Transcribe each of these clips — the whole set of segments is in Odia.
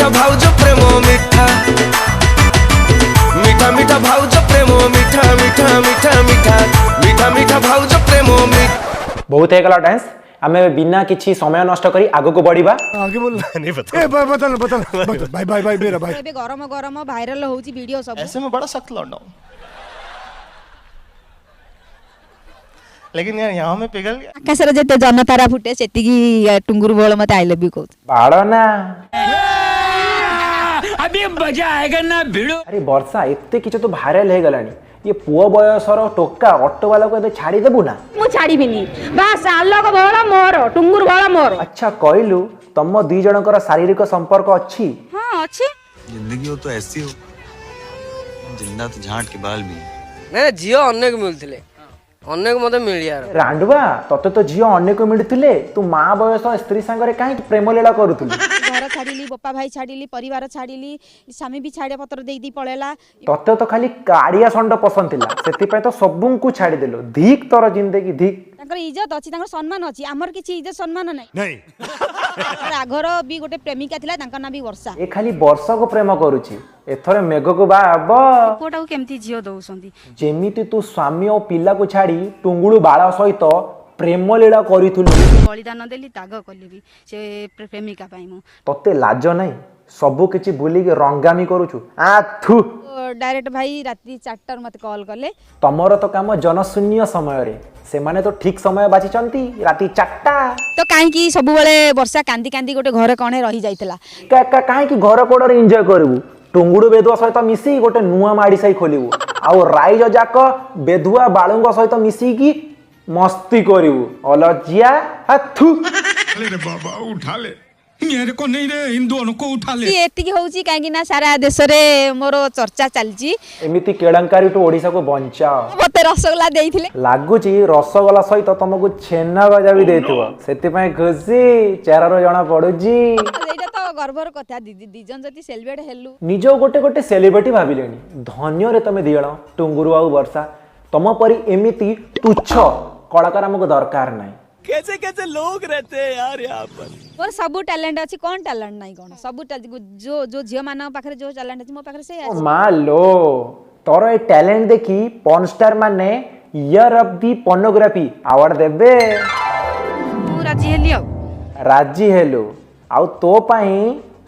ମିଠା ଭାଉଜ ପ୍ରେମ ମିଠା, ମିଠା ମିଠା ଭାଉଜ ପ୍ରେମ ମିଠା, ମିଠା ମିଠା ମିଠା ମିଠା ମିଠା ଭାଉଜ ପ୍ରେମ ମିଠା। ବହୁତ ହେଇଗଲା ଡ୍ୟାନ୍ସ, ଆମେ ବିନା କିଛି ସମୟ ନଷ୍ଟ କରି ଆଗକୁ ବଢିବା। आगे बोल नहीं, बता बता बता बता भाई भाई भाई मेरा भाई। ଏବେ ଗରମ ଗରମ ଭାଇରାଲ ହଉଛି ଭିଡିଓ ସବୁ। ऐसे में बड़ा सख्त लौंडा हूँ, लेकिन यार यहाँ मैं पिघल गया। ଆକାଶରେ ଯେତେ ଜହ୍ନ ତାରା ଫୁଟେ, ସେତିକି ଟୁଙ୍ଗୁରୁ ବୋଳ ମତେ I love you କହୁଛି। ବାଳ ନା, ଆରେ ବର୍ଷା, ଏତେ କିଛି ତ ଭାଇରାଲ ହେଇଗଲାଣି, ଇଏ ପୁଅ ବୟସର ଟୋକା ଅଟୋବାଲାକୁ ଏବେ ଛାଡ଼ିଦେବୁ ନା? ମୁଁ ଛାଡ଼ିବିନି, ବାସ୍ ଆଲୋକ ଭୋଳ ମୋର, ଟୁଙ୍ଗୁରୁ ଭୋଳ ମୋର। ଆଚ୍ଛା କହିଲୁ, ତମ ଦି ଜଣଙ୍କର ଶାରୀରିକ ସମ୍ପର୍କ ଅଛି? ହଁ, ଅଛି। जिंदगी हो तो ऐसी हो, जिंदा तो झांट के बाल भी हैं। ନାଇଁ, ଝିଅ ଅନେକ ମିଳୁଥିଲେ, ଅନେକ ମତେ ମିଳିବାର। ରାଣ୍ଡୁଆ, ତତେ ତ ଝିଅ ଅନେକ ମିଳୁଥିଲେ, ତୁ ମା ବୟସ ସ୍ତ୍ରୀ ସାଙ୍ଗରେ କାହିଁକି ପ୍ରେମ ଲୀଳା କରୁଥିଲୁ? ଘର ଛାଡ଼ିଲି, ବୋପା ଭାଇ ଛାଡ଼ିଲି, ପରିବାର ଛାଡ଼ିଲି, ସ୍ୱାମୀ ବି ଛାଡ଼ିଆ ପତ୍ର ଦେଇ ଦେଇ ପଳେଇଲା। ତତେ ତ ଖାଲି କାଳିଆ ଷଣ୍ଡ ପସନ୍ଦ ଥିଲା, ସେଥିପାଇଁ ତ ସବୁଙ୍କୁ ଛାଡ଼ିଦେଲୁ। ଧିକ୍ ତୋର ଜିନ୍ଦଗି ଧିକ୍। ତାଙ୍କର ଇଜ୍ଜତ ଅଛି, ତାଙ୍କର ସମ୍ମାନ ଅଛି, ଆମର କିଛି ଇଜ୍ଜତ ସମ୍ମାନ ନାହିଁ। नहीं। ରାଘର ବି ଗୋଟେ ପ୍ରେମିକା ଥିଲା, ତାଙ୍କ ନାଁ ବି ବର୍ଷା। ଏ ଖାଲି ବର୍ଷାକୁ ପ୍ରେମ କରୁଛି, ଏଥର ମେଘକୁ ବା ହବ। ପୁଅଟାକୁ କେମିତି ଝିଅ ଦଉଛନ୍ତି? ଯେମିତି ତୁ ସ୍ୱାମୀ ଓ ପିଲାକୁ ଛାଡ଼ି ଟୁଙ୍ଗୁଳୁ ବାଳ ସହିତ ପ୍ରେମ ଲୀଳା କରିଥିଲୁ। ବଳିଦାନ ଦେଲି, ତ୍ୟାଗ କଲି ବି ସେ ପ୍ରେମିକା ପାଇଁ ମୁଁ। ତତେ ଲାଜ ନାହିଁ? ସବୁ କିଛି ଭୁଲିକି ରଙ୍ଗାମି କରୁଛୁ, ଆ ଥୁ। ଡାଇରେକ୍ଟ ଭାଇ ରାତି 4ଟାରୁ ମତେ କଲ୍ କଲେ। ତମର ତ କାମ ଜନଶୂନ୍ୟ ସମୟରେ, ସେମାନେ ତ ଠିକ ସମୟ ବାଛିଛନ୍ତି, ରାତି 4ଟା। ତ କାହିଁକି ସବୁବେଳେ ବର୍ଷା କାନ୍ଦି କାନ୍ଦି ଗୋଟେ ଘରେ କଣେ ରହିଯାଇଥିଲା। ଏକା ଏକା କାହିଁକି ଘର କୋଡ଼ରେ ଏନ୍ଜୟ କରିବୁ? ଟୁଙ୍ଗୁଡୁ ବେଦୁଆ ସହିତ ମିଶି ଗୋଟେ ନୂଆ ମାଡ଼ିସାହି ଖୋଲିବୁ, ଆଉ ରାଇଜ ଯାକ ବେଧୁଆ ବାଳୁଙ୍କ ସହିତ ମିଶିକି ମସ୍ତି କରିବୁ। ଅଲଜ୍ୟା, ହା ଥୁ। बाबा उठा ले मेरे को, नहीं रे, इन दोनों को उठा ले। ଏତିକି ହଉଛି କାହିଁକି ନା ସାରା ଦେଶରେ ମୋର ଚର୍ଚ୍ଚା ଚାଲିଛି। ଏମିତି କେଳଙ୍କାରୀଠୁ ଓଡ଼ିଶାକୁ ବଞ୍ଚାଅ। ମତେ ରସଗୋଲା ଦେଇଥିଲେ। ଲାଗୁଛି ରସଗୋଲା ସହିତ ତମକୁ ଛେନା ଗଜା ବି ଦେଇଥିବ, ସେଥିପାଇଁ ଖୁସି ଚେହେରାରୁ ଜଣା ପଡୁଛି। ଏଇଟା ତ ଗର୍ବର କଥା, ଦି ଜଣ ଯଦି ସେଲିବ୍ରେଟ ହେଲୁ। ନିଜ ଗୋଟେ ଗୋଟେ ସେଲିବ୍ରିଟି ଭାବିଲେଣି। ଧନ୍ୟରେ ତମେ ଦି ଜଣ, ଟୁଙ୍ଗୁରୁ ଆଉ ବର୍ଷା। ତମ ପରି ଏମିତି ତୁଚ୍ଛ କଳାକାର ଆମକୁ ଦରକାର ନାହିଁ। कैसे कैसे लोग रहते हैं यार यहाँ पर। ମୋର ସବୁ ଟ୍ୟାଲେଣ୍ଟ ଅଛି। କଣ ଟ୍ୟାଲେଣ୍ଟ ନାହିଁ? କଣ ସବୁ ଯୋଉ ଯୋଉ ଝିଅ ମାନଙ୍କ ପାଖରେ ଯୋଉ ଟ୍ୟାଲେଣ୍ଟ ଅଛି, ମୋ ପାଖରେ ସେଇ ଓ ଅଛି। ମା ଲୋ, ତୋର ଏ ଟ୍ୟାଲେଣ୍ଟ ଦେଖି ପର୍ନ ଷ୍ଟାର ମାନେ year of the pornography award ଦେବେ। ମୁଁ ରାଜି ହେଲି ଆଉ। ରାଜି ହେଲୁ, ଆଉ ତୋ ପାଇଁ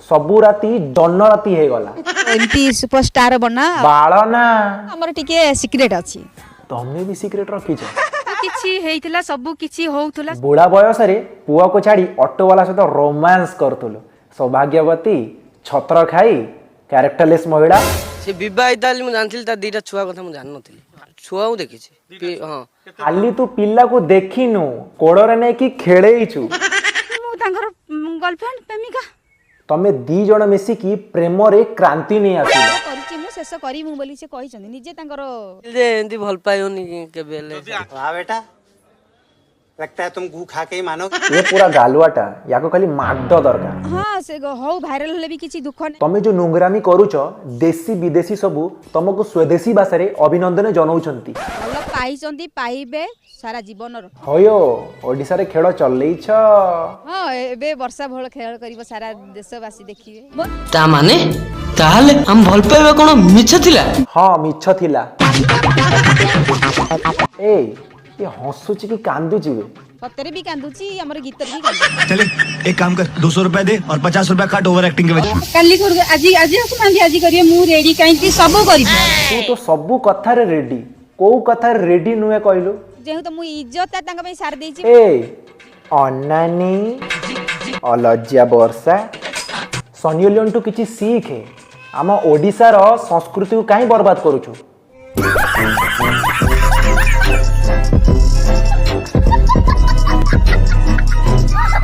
ସବୁ ରାତି ଜହ୍ନ ରାତି ହେଇଗଲା। ଏମିତି ସୁପରଷ୍ଟାର ବନା। ବାଳ ନା। ଆମର ଟିକେ ସିକ୍ରେଟ ଅଛି। ତମେ ବି ସିକ୍ରେଟ ରଖିଛ? କିଛି ହେଇଥିଲା, ସବୁ କିଛି ହଉଥିଲା। ବୁଢା ବୟସରେ ପୁଅକୁ ଛାଡ଼ି ଅଟୋବାଲା ସହିତ ରୋମାନ୍ସ କରୁଥିଲୁ, ସୌଭାଗ୍ୟବତୀ ଛତ୍ର ଖାଇ କ୍ୟାରେକ୍ଟରଲେସ୍ ମହିଳା। ସେ ବିବାହିତ ବୋଲି ମୁଁ ଜାଣିଥିଲି, ତା ଦିଟା ଛୁଆ କଥା ମୁଁ ଜାଣିନଥିଲି। ଛୁଆକୁ ଦେଖିଛି, ହଁ। ଖାଲି ତୁ ପିଲାକୁ ଦେଖିନୁ, କୋଳରେ ନେଇକି ଖେଳେଇଛୁ। ମୁଁ ତାଙ୍କର ଗର୍ଲଫ୍ରେଣ୍ଡ, ପ୍ରେମିକା। ତମେ ଦି ଜଣ ମିଶିକି ପ୍ରେମରେ କ୍ରାନ୍ତି ନେଇ ଆସିଲ। କରିଛି ମୁଁ, ଶେଷ କରିବୁ ବୋଲି ସେ କହିଛନ୍ତି ନିଜେ ତାଙ୍କର। ଯେ ଏମିତି ଭଲ ପାଇବନି କେବେ ହେଲେ। वाह बेटा, लगता है तुम गू खा के ही मानो। ଏ ପୁରା ଗାଲୁଆଟା, ୟାକୁ ଖାଲି ମାଡ଼ ଦରକାର। ହଁ, ସେ ହଉ, ଭାଇରାଲ ହେଲେ ବି କିଛି ଦୁଃଖ ନାହିଁ। ତମେ ଯୋଉ ନୁଙ୍ଗୁରାମି କରୁଛ, ଦେଶୀ ବିଦେଶୀ ସବୁ ତମକୁ ସ୍ୱଦେଶୀ ଭାଷାରେ ଅଭିନନ୍ଦନ ଜଣାଉଛନ୍ତି। ଭଲ ପାଇଛନ୍ତି, ପାଇବେ ସାରା ଜୀବନର। ହୟୋ, ଓଡ଼ିଶାରେ ଖେଳ ଚଲେଇଛ। ହଁ, ଏବେ ବର୍ଷା ଭଳ ଖେଳ କରିବ, ସାରା ଦେଶବାସୀ ଦେଖିବେ। ତା ମାନେ ତାହେଲେ ଆମ ଭଲ ପାଇବା କଣ ମିଛ ଥିଲା? ହଁ, ମିଛ ଥିଲା। ଏ ଏ ହସୁଛି କି କାନ୍ଦୁଛି ବେ? ସତରେ ବି କାନ୍ଦୁଛି, ଆମର ଗୀତରେ ବି କାନ୍ଦୁଛି। चले, एक काम कर, 200 रुपए दे और 50 रुपए काट ओवर एक्टिंग के वजह। କାଲି କରୁ, ଆଜି ଆଜି ଆସୁନାହାନ୍ତି, ଆଜି କରିବେ। ମୁଁ ରେଡି, କାହିଁକି ସବୁ କରିବି। ତୁ ତ ସବୁ କଥାରେ ରେଡି, କୋଉ କଥାରେ ରେଡି ନୁହେଁ କହିଲୁ? ଯେହେତୁ ମୁଁ ଇଜ୍ଜତ ତାଙ୍କ ପାଇଁ ସାରି ଦେଇଛି। ଏ ଅନାନି, ଅଲଜ୍ୟା ବର୍ଷା, ସନି ଲିଓନଠୁ କିଛି ଶିଖେ। ଆମ ଓଡ଼ିଶାର ସଂସ୍କୃତିକୁ କାହିଁ ବର୍ବାଦ କରୁଛୁ?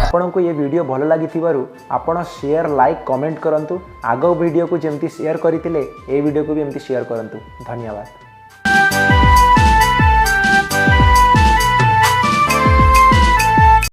ଆପଣଙ୍କୁ ଏ ଭିଡ଼ିଓ ଭଲ ଲାଗିଥିବାରୁ ଆପଣ ସେୟାର, ଲାଇକ୍, କମେଣ୍ଟ କରନ୍ତୁ। ଆଗ ଭିଡ଼ିଓକୁ ଯେମିତି ସେୟାର କରିଥିଲେ, ଏ ଭିଡ଼ିଓକୁ ବି ଏମିତି ସେୟାର କରନ୍ତୁ। ଧନ୍ୟବାଦ।